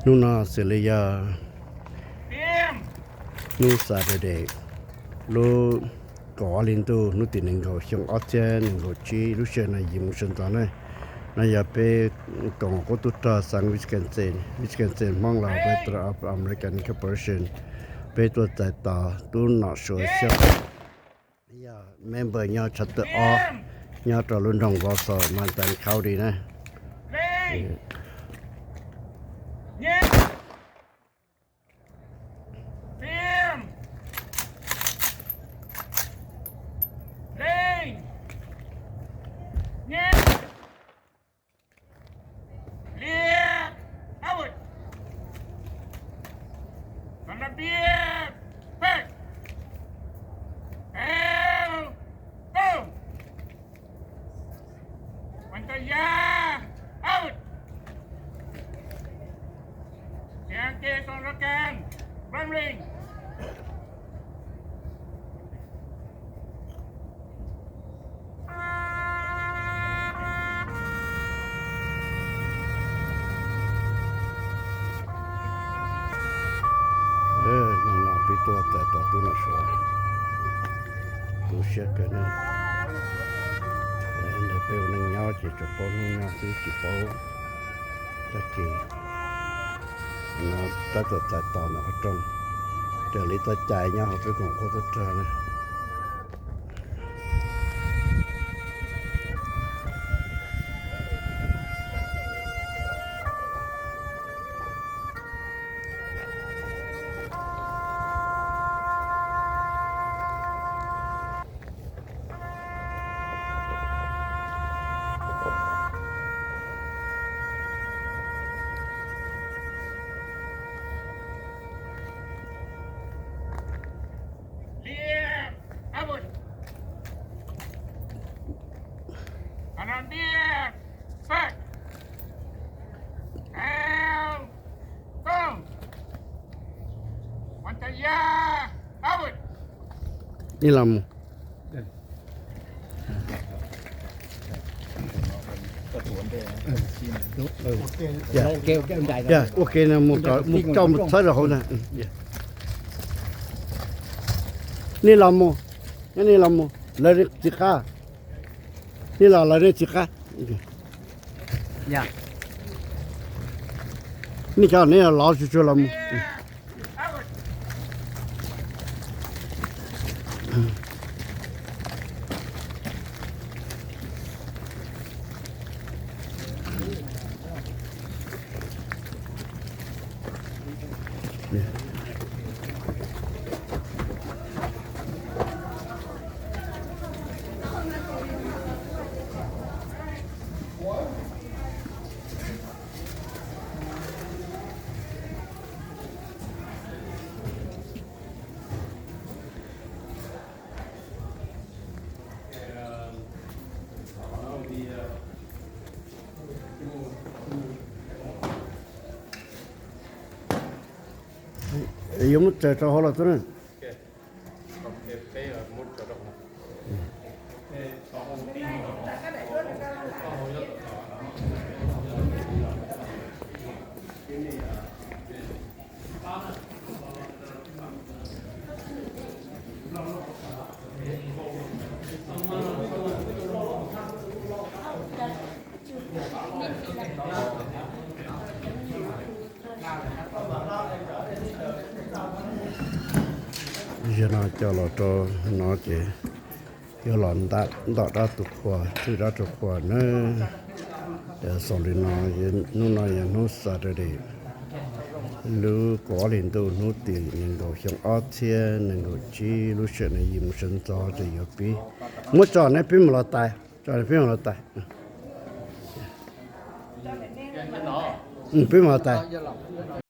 Hnub no xws li yog hnub Saturday, lub kaum ob hli ntuj, hnub tim nees nkaum xyoo ob txhiab nees nkaum tsib, lub sij hawm no yim mus sawv ntxov na. No yog peb koom qub tub rog xeev Wisconsin, Wisconsin Hmoob Los Veterans of American Incorporation, peb tuaj txais tos tub Nom Suav Xyooj, yog member nyob chapter ob, nyob rau lub nroog Wausau, Mountain County na. Hnub no peb tuaj txais tos tub Nom Suav, tu siab kawg na. Ntawm peb ua neej nyob ces tsuas paub hnub nyob xwb tsis paub tag kis. No tab tom txais tos ntawm qhov rooj, raws li txoj cai nyob hauv peb koom qub tub rog na. Ib los mus. Ua ke no mus, mus coj mus txhawb rau hauv na. Nej los mus, nyob nej los mus, lawv tsis qab. Nej los lawv nej tsis qab. Nej cov nej los tsuag tsuag los mus. Yuav muab tsaws rau hauv los tub na. Zaum no coj los rau no ces yuav los ntom dab tus qhua, thwj dab tus qhua na. Xaus li no, hnub no yog hnub Saturday, lub kaum ob hli ntuj, hnub tim nees nkaum xyoo ob txhiab nees nkaum tsib, lub sij hawm no yim mus sawv ntxov ces yuav pib muab tso ne peb mus los tais, tso peb mus los tais. Peb mus los tais.